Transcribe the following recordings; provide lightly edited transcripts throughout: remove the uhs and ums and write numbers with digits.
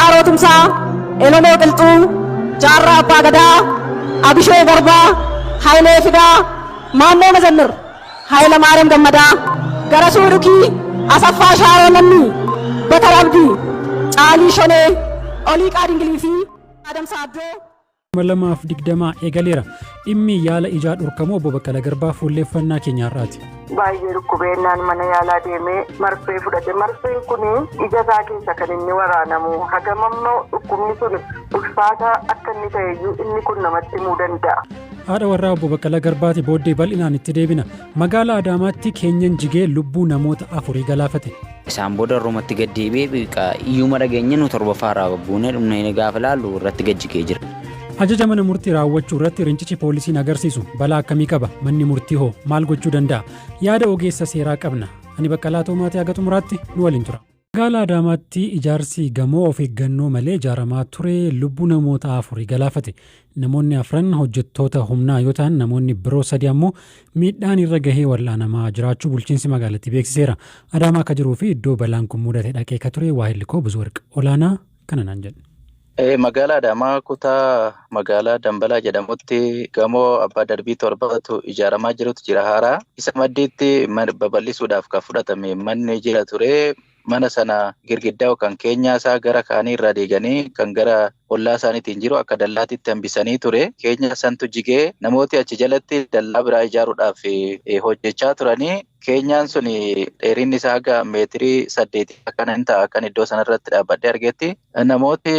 Baaroo Tumsaa, Elemoo Qilxuu, Jaarraa Abbaa Gadaa, Abishee Garbaa, Hayilee Fidaa, Maammoo Mazammir, Hayilamaariyaam Gammadaa, Garasuu Dhukii, Asaffaa Shaaroo Lammii, Batar Abdii, Caalii Shonee, Oliiqaa Dingilii fi Adam Saaddoo. 2020 eegaleera. Dhimmi yaala ijaa dhorkamuu obbo Baqqalaa Garbaa fuulleeffannaa keenya har'aati. Baay'ee dhukkubeennaan mana yaalaa deemee marfee fudhate. Marfeen kun ija isaa keessa kan inni waraanamu. Hagam amma dhukkubni sun ulfaataa akka inni ta'eyyuu inni kun namatti himuu danda'a. Haadha warraa obbo Baqqalaa Garbaati booddee bal'inaan itti deebina. Magaalaa Adaamaatti keenyan jigee lubbuu namoota afurii galaafate. Isaan booda irrumatti gad deebi'ee iyyuma dhageenye nu torbaffaarraa buunee dhumnee gaafa ilaallu irratti gad jigee jira. Ajaja mana murtii raawwachuu irratti rincici poolisiin agarsiisu balaa akkamii qaba? Manni murtii hoo maal gochuu danda'a? Yaada ogeessa seeraa qabna. Ani Baqqalaa Toomaatii haga xumuraatti nu waliin tura. Magaalaa Adaamaatti ijaarsi gamoo of eeggannoo malee ijaaramaa ture lubbuu namoota afurii galaafate. Namoonni afran hojjettoota humnaa yoo ta'an namoonni biroo sadi ammoo miidhaan irra gahee wal'aanamaa jiraachuu bulchiinsi magaalattii beeksiseera. Adaamaa akka jiruu fi iddoo balaan kun mudate dhaqee ka ture waahilli koo Buzuwarq Olaanaa kana naan jedhe. Magaalaa Adaamaa kutaa magaalaa Dambalaa jedhamutti gamoo abbaa darbii torbatu ijaaramaa jirutu jira haaraa. Isa maddiitti babal'isuudhaaf kan fudhatame manni jira ture. Mana sana girgiddaa yookaan keenyaa isaa gara kaanii irraa diiganii kan gara ollaa isaaniitiin jiru akka dallaatitti hambisanii ture. Keenya santu jigee namooti achi jalatti dallaa biraa ijaaruudhaaf hojjechaa turanii keenyaan sun dheerinni isaa haga meetirii 8 akkana hin ta'a akkan iddoo sanarratti dhaabbadhee argetti. Namooti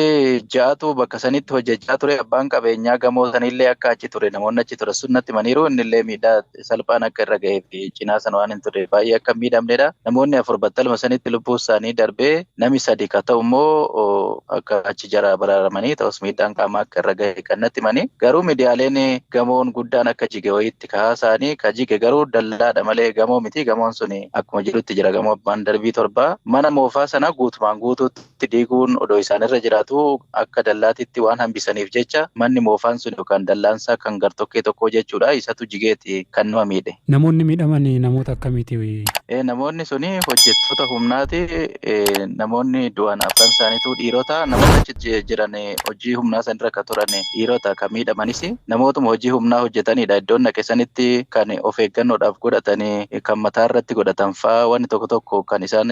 ja'atu bakka sanitti hojjechaa ture. Abbaan qabeenyaa gamoo sanillee akka achi ture namoonni achi ture sun natti himaniiru. Innillee miidhaa salphaan akka irra ga'ee fi cinaa sana waan hin turre baay'ee akka hin miidhamnedha. Namoonni afur battaluma sanitti lubbuu isaanii darbee nami sadi ka ta'u immoo akka achi jara baraaramanii ta'us miidhaan qaamaa akka irra ga'e kan natti himanii. Garuu miidiyaaleen gamoon guddaan akka jige wayiitti kaasaanii ka jige garuu dallaadha malee gamoo miti. Gamoon sun akkuma jirutti jira. Gamoo abbaan darbii torbaa mana moofaa sana guutumaan guutuutti diiguun odoo isaanirra jiraatu akka dallaatitti waan hambisaniif jecha manni moofaan sun yookaan dallaansaa kan gartokkee tokkoo jechuudha. Isatu jigeeti kan nama miidhe. Namoonni miidhaman namoota akkamiiti? Namoonni suni hojjettoota humnaati. Namoonni du'an afran isaaniitu dhiirota. Namoonni achi jiran hojii humnaa sanirra kan turan dhiirota kan miidhamanis namootuma hojii humnaa hojjetanidha. Iddoon dhaqe sanitti kan of eeggannoodhaaf godhatanii kan mataa irratti godhatan fa'aa wanni tokko tokko kan isaan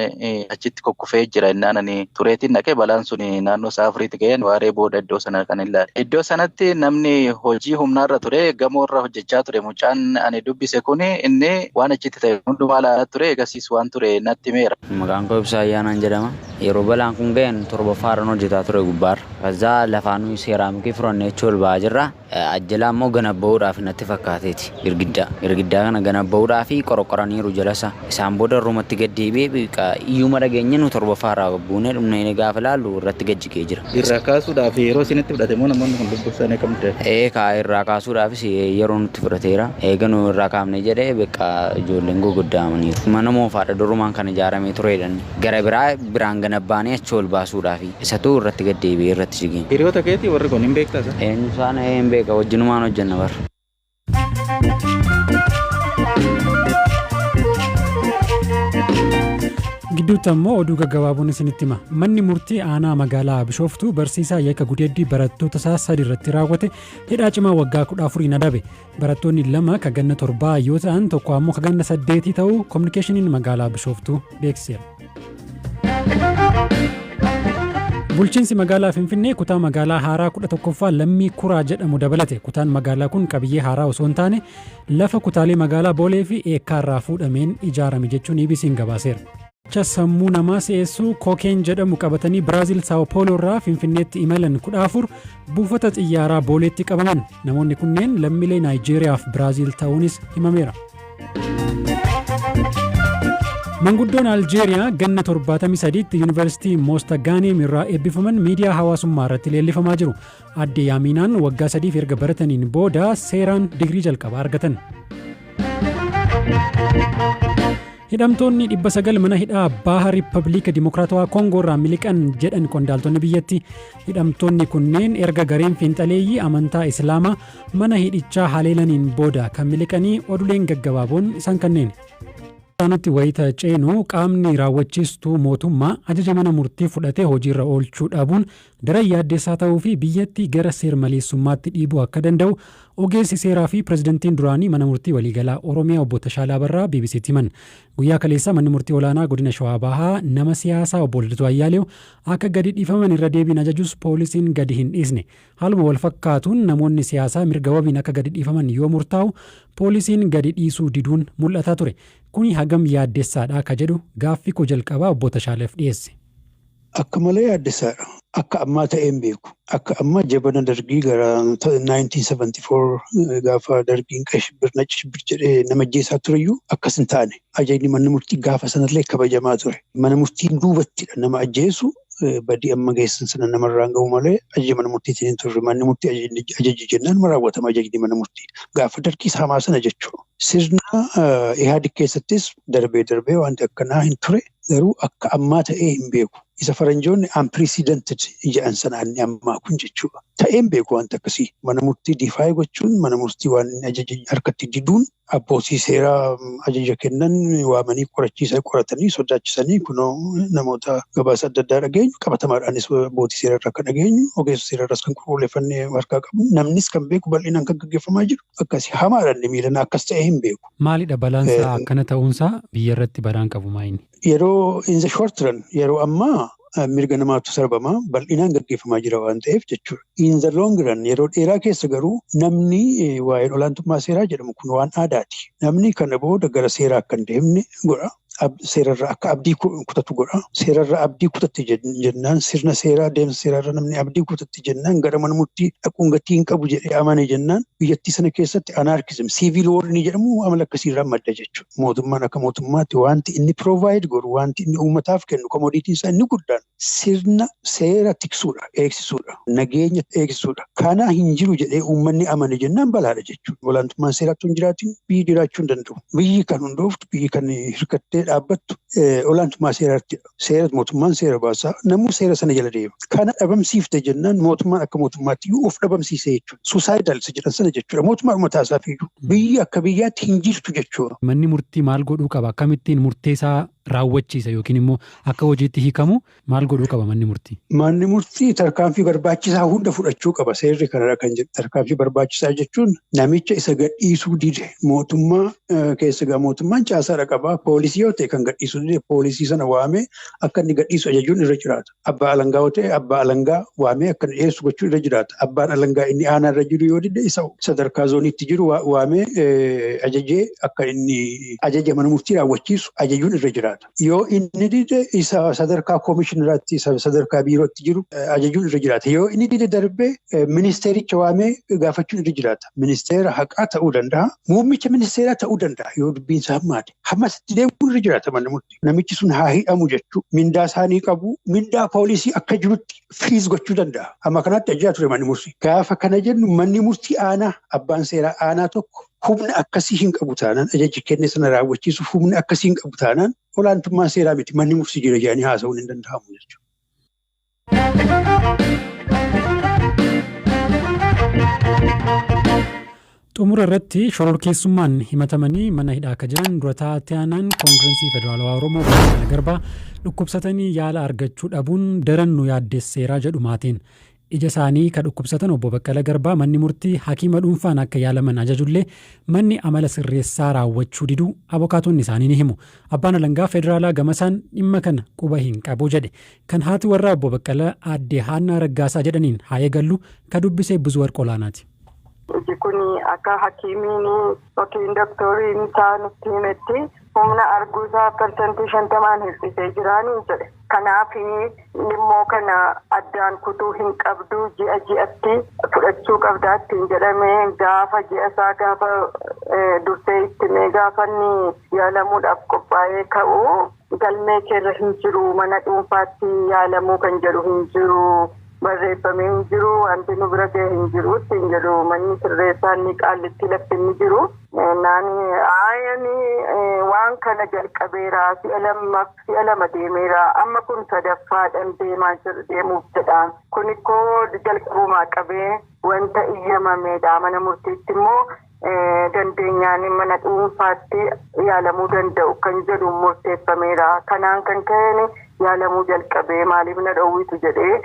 achitti kukkufee jira innaan ani tureetiin dhaqe balaan sun naannoo sa'a afuriitti ga'een waaree booda iddoo sana kan ilaale. Iddoo sanatti namni hojii humnaarra ture gamoorra hojjechaa ture mucaan ani dubbise kun inni waan achitti ta'e hundumaa ilaalaa ture eegasiis waan ture natti himeera. Maqaan koo Ibsaa Ayyaanaan jedhama. Yeroo balaan kun ga'een torbaffaarran hojjetaa ture gubbaarra. Kazaa lafaanuu seeraamikii furannee achi ol ba'aa jirra. Ajjalaa immoo gana ba'uudhaaf natti fakkaateeti. Girgiddaa. Girgiddaa kana gana ba'uudhaaf qorqoraniiru jalasa. Isaan booda irrumatti gad deebi'ee iyyuma dhageenye nu torbaffaarraa buunee dhumnee gaafa ilaallu irratti gad jigee jira. Irraa kaasuudhaaf yeroo isinitti fudhate moo namoonni kun lubbuu isaanii akkamitti darbe? Kaa irraa kaasuudhaafis yeroo nutti fudhateera. Eega nu irraa kaafne jedhee beekaa ijoolleen gurguddaamaniiru. Mana moofaadha durumaan kan ijaaramee turedha. Gara biraa biraan gana baanee achi ol baasuudhaaf isatu irratti gad deebi'ee irratti jigee. Hiriyoota keetii warri kun hin beektaa isa? Eenyu isaan hin beeka wajjinumaan hojjenna bara. Gidduutti ammoo oduu gaggabaaboon isinitti hima. Manni murtii aanaa magaalaa Bishooftuu barsiisaa yakka gudeeddii barattoota isaa sadi irratti raawwate hidhaa cimaa waggaa 14 adabe. Barattoonni lama ka ganna torbaa yoo ta'an tokko ammoo ka ganna saddeetii ta'uu kominikeeshiniin magaalaa Bishooftuu beeksiseera. Bulchiinsi magaalaa Finfinnee kutaa magaalaa haaraa 11ffaa Lammii Kuraa jedhamu dabalate. Kutaan magaalaa kun qabiyyee haaraa osoo hin taane lafa kutaalee magaalaa Boolee fi Eekkaa irraa fuudhameen ijaarame jechuun EBC'n gabaaseera. Sammuu namaa si'eessuu kookeen jedhamu qabatanii Biraazil Saao Pooloo irraa Finfinneetti imalan 14 buufata xiyyaaraa Booleetti qabaman. Namoonni kunneen lammiilee Naayijeeriyaa fi Biraazil ta'uunis himameera. Manguddoon Aljeeriyaa ganna 73tti Yuunivarsiitii Moostagaaneem irraa eebbifaman miidiyaa hawaasummaa irratti leellifamaa jiru. Aadde Yaamiinaan waggaa sadiif erga barataniin booda seeraan digirii jalqabaa argatan. Hidhamtoonni 900 mana hidhaa Baha Riippabliika Dimokiraatawaa Koongoo irraa miliqan jedhan qondaaltonni biyyattii. Hidhamtoonni kunneen erga gareen fiinxaleeyyii amantaa Islaamaa mana hidhichaa haleelaniin booda kan miliqanii oduleen gaggabaaboon isaan kanneen. Nutti wayita ceenu, qaamni raawwachiistuu mootummaa ajaja mana murtii fudhatee hojiirra oolchuu dhabuun daran yaaddessaa ta'uu fi biyyattii gara seer-maleessummaatti dhiibuu akka danda'u ogeessi seeraa fi pirezidantiin duraanii Mana Murtii Waliigalaa Oromiyaa Obbo Tashaalaa Barraa BBCtti himan. Guyyaa kaleessaa Manni Murtii Olaanaa Godina Shawaa Bahaa nama siyaasaa Obbo Lidatuu Ayyaaleew akka gadi dhiifaman irra deebiin ajajus poolisiin gadi hin dhiisne. Haaluma wal fakkaatuun namoonni siyaasaa mirga wabiin akka gadi dhiifaman yoo murtaa'u poolisiin gadi dhiisuu diduun mul'ataa ture. Kuni hagam yaaddessaadha ka jedhu gaaffii koo jalqabaa Obbo Tashaaleef dhiyeesse. Akka malee yaaddessaadha. Akka ammaa ta'ee hin beeku. Akka ammaa jabana Dargii gara 1974 gaafa Dargiin ቀይ ሽብር ነጭ ሽብር jedhee nama ajjeesaa tureyyuu akkas hin taane. Ajajni manni murtii gaafa sanallee kabajamaa ture. Mana murtiin duubattidha nama ajjeesu, badii amma geessan sana namarraan gahu malee ajaja mana murtiitiin hin turre. Manni murtii ajaji jennaan raawwatama ajajni mana murtii. Gaafa Dargiis hamaa sana jechuudha. Sirna Ihaadig keessattis darbee darbee wanti akkanaa hin ture, garuu akka ammaa ta'ee hin beeku. Isa faranjoonni unprecedented jedhan sana inni ammaa kun jechuudha. Ta'ee hin beeku wanti akkasii. Mana murtii defy gochuun, mana murtii waan inni ajaja harkatti diduun, abbootii seeraa ajaja kennan waamanii qorachiisa, qoratanii sodaachisanii, kunoo namoota gabaasa adda addaa dhageenyu, qabatamaadhaanis abbootii seeraa irraa kan dhageenyu, ogeessa seeraa irraas kan qulqulleeffannee harkaa qabnu, namnis kan beeku, bal'inaan kan gaggeeffamaa jiru akkasii hamaadhaan inni miilana akkas ta'ee hin beeku. Maalidha balaansaa akkana ta'uunsaa biyya irratti balaan qabu maayini? Yeroo in the short run, yeroo ammaa, mirga namaatu sarbamaa bal'inaan gaggeeffamaa jira waan ta'eef jechuudha. In the long run, yeroo dheeraa keessa garuu, namni waa'een olaantummaa seeraa jedhamu kun waan aadaati. Namni kana booda gara seeraa akka hin deemne godha. Seerarraa akka abdii kutatu godha. Seerarraa abdii kutatte jennaan, sirna seeraa, deemsa seeraarra namni abdii kutatte jennaan, gara mana murtii dhaquun gatii hin qabu jedhee amane jennaan, biyyattii sana keessatti anarchism, civil war ni jedhamu, amala akkasiirraa madda jechuudha. Mootummaan akka mootummaatti wanti inni provide godhu, wanti inni uummataaf kennu, commodityn isaa inni guddaan sirna seera tiksuudha, eegsisuudha, nageenya eegsisuudha. Kana hin jiru jedhee uummanni amane jennaan balaadha jechuudha. Olaantummaan seeraatti hin jiraatin biyyi jiraachuu hin danda'u. Biyyi kan hundooftu, biyyi kan hirkattee dhaabbattu olaantummaa seeraatti. Seera mootummaan seera baasaa, namuu seera sana jala deema. Kana dhabamsiifte jennaan mootummaan akka mootummaatti iyyuu of dhabamsiise jechuudha. Suicidal isa jedhan sana jechuudha. Mootummaa mataa isaaf iyyuu biyyi akka biyyaatti hin jirtu jechuudha. Manni murtii maal godhuu qaba? Akkamittiin murtee isaa raawwachiisa yookiin immoo akka hojiitti hiikamu maal godhuu qaba manni murtii? Manni murtii tarkaanfii barbaachisaa hunda fudhachuu qaba. Seerri kanarra kan jedhu tarkaanfii barbaachisaa jechuun namicha isa gadhiisuu dide mootummaa keessa gaa mootummaan caasaadha qaba. Poolisii yoo ta'e, kan gadhiisuu dide poolisii sana waamee akka inni gadhiisu ajajuun irra jiraata. Abbaa alangaa yoo ta'e, abbaa alangaa waamee akka inni dhiyeessu gochuu irra jiraata. Abbaan alangaa inni aanaa irra jiru yoo dide, isa sadarkaa zooniitti jiru waamee ajajee akka inni ajaja mana murtii raawwachiisu ajajuun irra jiraata. Yoo inni dide, isa sadarkaa koomishinaraatti, isa sadarkaa biirootti jiru ajajuun irra jiraata. Yoo inni dide darbee ministeericha waamee gaafachuun irra jiraata. Ministeera haqaa ta'uu danda'a. Muummicha ministeeraa ta'uu danda'a yoo dubbiin isaa hammaate. Hammasitti deemuun irra jiraata manni murtii. Namichi sun haa hidhamu jechuu. Mindaa isaanii qabu. Mindaa poolisii akka jirutti freeze gochuu danda'a. Amma kanatti ajajaa ture manni murtii. Gaafa kana jennu, manni murtii aanaa, abbaan seeraa aanaa tokko humna akkasii hin qabu taanaan, ajaji kenne sana raawwachiisuuf humna akkasii hin qabu taanaan, olaantummaan seeraa miti, manni murtii jira jedhanii haasa'uun hin danda'amu jechuudha. Xumura irratti, shororkeessummaan himatamanii mana hidhaa akka jiran dura aanaan Koongirensii Federaalawaa Oromoo Baqqalaa Garbaa dhukkubsatanii yaala argachuu dhabuun daran nu yaaddesseeraa jedhu maatiin. Ija isaanii ka dhukkubsatan Obbo Baqqalaa Garbaa manni murtii hakiima dhuunfaan akka yaalaman ajajullee manni amala sirreessaa raawwachuu diduu abokaatonni isaanii ni himu. Abbaan alangaa federaalaa gamasaan dhimma kana quba hin qabu jedhe. Kan haati warraa Obbo Baqqalaa Aadde Haannaa Raggaasaa jedhaniin haa eegallu, ka dubbisee Buzu Warqolaanaati. Iji kun akka hakiimiin yookiin doktoriin isaa nutti himetti humna arguu isaa 50% hir'isee jiraanii jedhe. Kanaaf immoo kana addaan kutuu hin qabdu, ji'a ji'atti fudhachuu qabdaa ittiin jedhamee, gaafa ji'a isaa gaafa dursee itti himee, gaafa inni yaalamuudhaaf qophaa'ee ka'u, galmee keerra hin jiru, mana dhuunfaatti yaalamuu kan jedhu hin jiru, barreeffamee hin jiru, wanti nu bira ga'e hin jiru ittiin jedhu. Manni sirreessaa inni Qaallitti lafti inni jiru. Naani aayani waan kana jalqabeera, si'a lama deemeera, amma kun sadaffaadhaan deemaa jiru, deemuuf jedha. Kun ikkoo jalqabumaa qabee wanta iyyamameedha. Mana murtiitti immoo Dandeenyaan mana dhuunfaatti yaalamuu danda'u kan jedhu murteeffameera. Kanaan kan ka'een yaalamuu jalqabee maaliif na dhoowwitu jedhee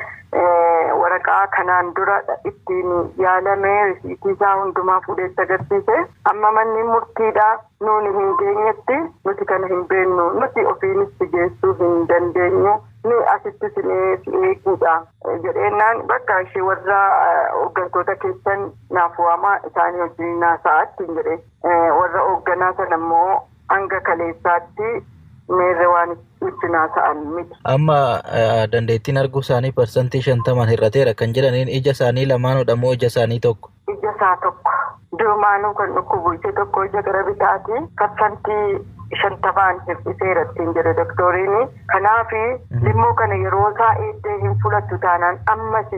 waraqaa kanaan dura ittiin yaalame risiitii isaa hundumaa fuudheetti agarsiise. Amma manni murtiidha nuuni hin geenyetti nuti kana hin beeknu, nuti ofiinis geessuu hin dandeenyu, ni asitti si eeguudha jedheenaan bakka ishee warra hooggantoota keessan naaf waamaa, isaanii wajjin naasa'aatti jedhe. Warra hoogganaa sana immoo hanga kaleessaatti meerre waan itti naasa'an miti. Amma dandeettiin arguu isaanii 50% hir'ateera kan jedhaniin ija isaanii lamaanudha moo ija isaanii tokko? Ija isaa tokko. Durumaanuu kan dhukkubu ija tokko, ija gara bitaati. 50% hir'iseera ittiin jedhe doktoriin. Kanaaf limmoo kana yeroo isaa eeddee hin fudhattu taanaan ammas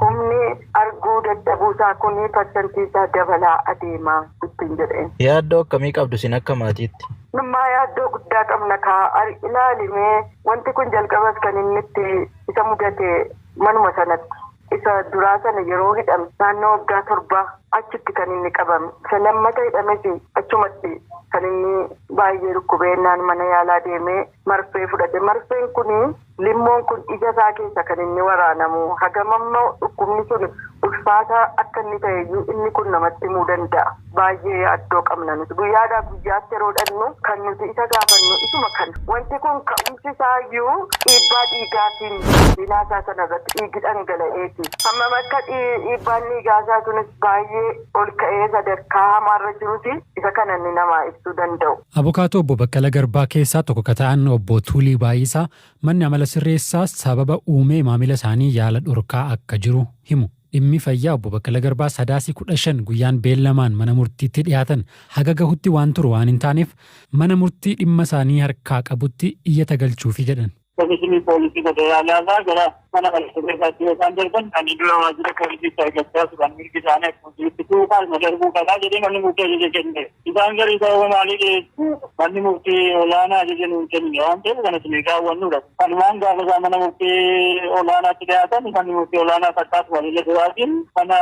humni arguu dadhabuu isaa kun parsantii isaa dabalaa adeema ittiin jedheen. Yaaddoo akkamii qabdu isin akka maatiitti? Nummaa yaaddoo guddaa qabna kaa ilaalimee wanti kun jalqabas kan inni itti isa mudate manuma sanatti. Isa duraa sana yeroo hidhame naannoo waggaa 7 achitti kan inni qabame. Isa lammata hidhames achumatti kan inni baay'ee dhukkubeennaan mana yaalaa deemee marfee fudhate. Marfeen kun limmoon kun ija isaa keessa kan inni waraanamu. Hagam amma dhukkubni sun ulfaataa akka inni ta'eyyuu inni kun namatti himuu danda'a. Baay'ee yaaddoo qabna nuti. Guyyaadhaa guyyaatti yeroo dhannu kan nuti isa gaafannu isuma kana. Wanti kun ka'umsi isaayyuu dhiibbaa dhiigaatiin dinaa isaa sanarratti dhiigi dhangala'eeti. Hammam akka dhiibbaan dhiigaa isaa sunis baay'ee ol ka'ee sadarkaa hamaarra jiruti isa kana inni namaa ibsuu danda'u. Abukaatoo obbo Baqqalaa Garbaa keessaa tokko ka ta'an obbo Tuulii Baay'isaa manni amala sirreessaa sababa uumee maamila isaanii yaala dhorkaa akka jiru himu. Dhimmi fayyaa obbo Baqqalaa Garbaa Sadaasii 15 guyyaan beellamaan mana murtiitti dhiyaatan haga gahutti waan turu waan hin taaneef mana murtii dhimma isaanii harkaa qabutti iyyata galchuufi jedhan. Komishinii poolisii federaalaa irraa gara mana sirreessaatti yoo isaan darban kan dura waajjira poolisiitti argachaa turan mirgi isaanii akkuma jirutti tuuqaa darbuu qabaa jedhee manni murtii ajaja kenne. Isaan garii sababa maalii dhiyeessu, manni murtii olaanaa ajaja nuun kennine waan ta'eef kana isin raawwannudha. Kanumaan gaafa isaan mana murtii olaanaatti dhiyaatan manni murtii olaanaa fakkaatu ajaja duraatiin mana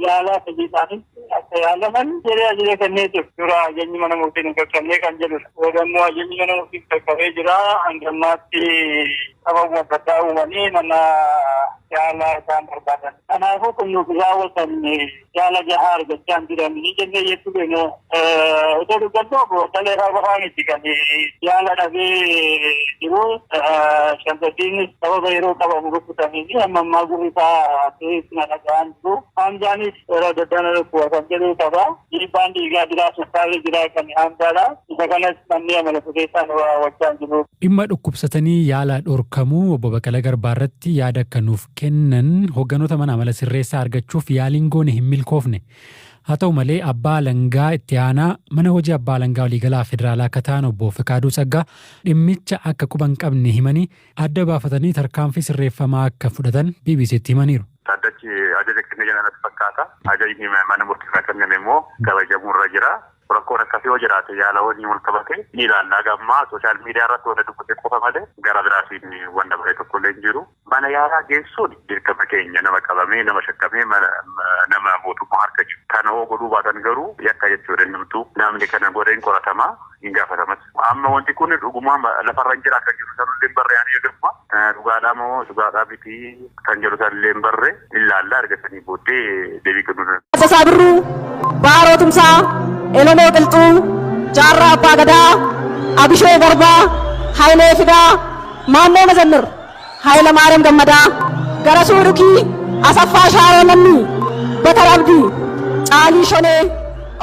yaalaa hojii isaaniitti akka yaalaman jedhee ajaja kennee ture. Dura ajajni mana murtii nu qaqqabnee kan jedhudha. Booda immoo ajajni mana murtii qaqqabee jira. Hanga ammaatti sababuma adda addaa uumanii mana yaalaa isaan barbaadan. Kanaafuu kun nuuf raawwatan yaala gahaa argachaa hin jiran jennee jechuu keenya otoo dubbattu obbo Baqqalee qofaa miti kan yaala dhabee jiru. Shamsaddiinis sababa yeroo qabamu rukutanii fi amma ammaa gurri isaa keessuma dhaga'an jiru. Hamzaanis yeroo adda addaa na dhukkuba kan jedhu qaba. Dhiibbaan dhiigaa jira, sukkaarri jira kan Hamzaadha. Isa kanas manni amala sirreessaa nu raawwachaa hin jiru. Dhimma dhukkubsatanii yaala dhorkamuu obbo Baqqalaa Garbaa irratti yaada akka nuuf kennan hoogganoota mana amala sirreessaa argachuuf yaaliin goone hin milkoofne. Haa ta'u malee abbaa alangaa itti aanaa mana hojii abbaa alangaa waliigalaa federaalaa akka ta'an obbo Fiqaaduu Tsaggaa dhimmicha akka quba hin qabne himanii adda baafatanii tarkaanfii sirreeffamaa akka fudhatan BBCtti himaniiru. Dhaddachi ajaja kenne jala natti fakkaata. Ajajni mana murtii irraa kenname immoo kabajamuu irra jira. Rakkoon akkasii yoo jiraate yaala waliin wal qabate ni ilaalla. Gammaa social media irratti wanta dubbate qofa malee gara biraatiin wanta bare tokko illee hin jiru. Mana yaalaa geessuun dirqama keenya, nama qabamee, nama shakkamee nama mootummaa harka jiru. Kana hoo godhuu baatan garuu yakka jechuudha innumtuu. Namni kana godhe hin qoratama, hin gaafatamas. Amma wanti kun dhugumaa lafarra hin jira akka jiru sanullee hin barre ani eegamma. Dhugaadhaa moo dhugaadhaa miti kan jedhu sanillee hin barre, ilaalla, argatanii booddee deebii kennuu danda'u. Taaddasaa Birruu, Baaroo Tumsaa, Elemoo Qilxuu, Jaarraa Abbaa Gadaa, Abishee Garbaa, Hayilee Fidaa, Maammoo Mazammir, Hayilamaariyaam Gammadaa, Garasuu Dhukii, Asaffaa Shaaroo Lammii, Batar Abdii, Caalii Shonee,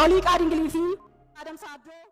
Oliiqaa Dingilii fi Adamsaa Addoo.